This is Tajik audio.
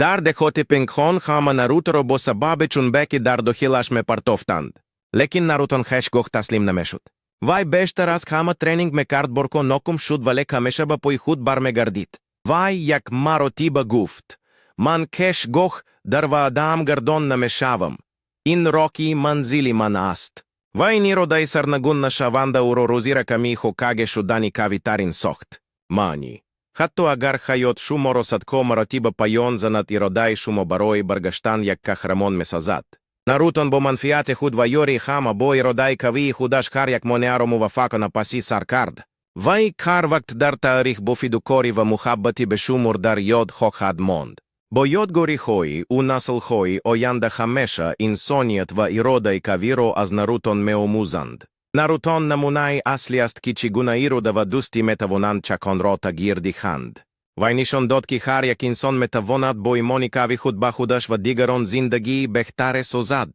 Дар деҳоти пинҳон ҳама Наруторо бо сабаби чунбеки дар дохилаш мепартофтанд. Лекин Нарутон ҳеҷ гоҳ таслим намешуд. Вай бештар аз ҳама тренинг мекард, борҳо ноком шуд, вале ҳамеша ба пои худ бармегардид. Вай як маротиба гуфт: «Ман ҳеҷ гоҳ дар ваъдаам гардон намешавам. Ин роҳи манзили ман аст». Ва ин иродаи сарнагун нашаванда ӯро рӯзи рақами Ҳокаге шудани қавитарин сохт. Маънӣ: ҳатто агар ҳаёт шуморо садҳо маротиба поён занад, иродаи шумо барои баргаштан як қаҳрамон месозад. Нарутон бо манфиати худ ва ёрии ҳама, бо иродаи қавии худаш ҳар як монеаро муваффақона паси сар кард. Вай ҳар вақт дар таърих бо фидокорӣ ва муҳаббати бешумор дар ёд хоҳад монд. Бо ёдгориҳои ӯ наслҳои оянда ҳамеша инсоният ва иродаи қавиро аз Нарутон меомӯзанд. Нарутон намунаи аслӣ аст, ки чӣ гуна ирода ва дӯстӣ метавонанд ҷаҳонро тағйир диҳанд. Вай нишон дод, ки ҳар як инсон метавонад бо имони қави худ ба худаш ва дигарон зиндагии беҳтаре созад.